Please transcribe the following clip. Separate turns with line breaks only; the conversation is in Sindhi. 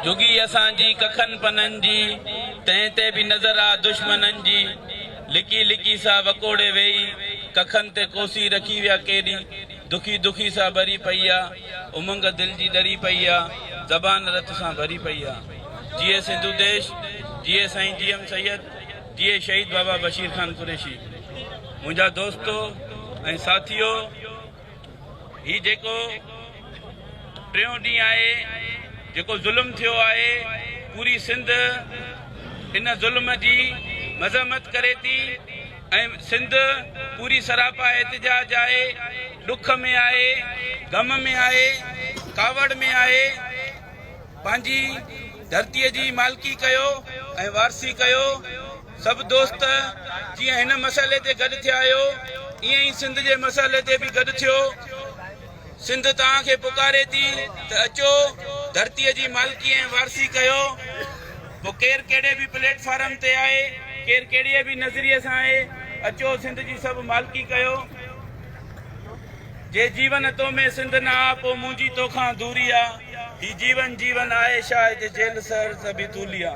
جهڳي اسان جي ڪکن پنن جي، تنهن تي به نظر آ دشمنن جي. لڪي لڪي سا وڪوڙي ويئي، ڪکن تي ڪوسي رکي ويا ڪيڏي. دکي دکي سا ٻري پئي آ، امنگ دل جي ڏري پئي آ، زبان رت سان ڀري پئي آ. جيئي سنڌو ديش، جيئي سائين جي ايم سيد، جيئي شهيد بابا بشير خان قريشي. منهنجا دوستو ۽ ساٿيو! هي جيڪو ٽيون ڏينهن آهي جيڪو ظلم ٿيو آهي پوري سنڌ ان ظلم جي مذمت ڪري ٿي ۽ سنڌ پوري سراپا احتجاج آهي ڏک ۾ آهي غم ۾ آهي ڪاوڙ ۾ آهي پنهنجي ڌرتي جي مالڪي ڪيو ۽ وارثي ڪيو سڀ دوست جيئن هن مسئلي تي گڏ ٿيا آهيو ائين ئي سنڌ جي مسئلي تي به گڏ ٿيو. سنڌ توهان کي پڪاري ٿي ته اچو ڌرتيء جي مالڪي ۽ وارثي ڪيو. پوء ڪير ڪهڙي به پليٽ فارم تي آهي، ڪير ڪهڙي به نظريي سان آهي، اچو سنڌ جي سڀ مالڪي ڪيو. جي جيون تو ۾ سنڌ نه آ، پوء منهنجي توکان دوري آ. هي جيون جيون آهي شاهد جيل سحر ته به طولي آ.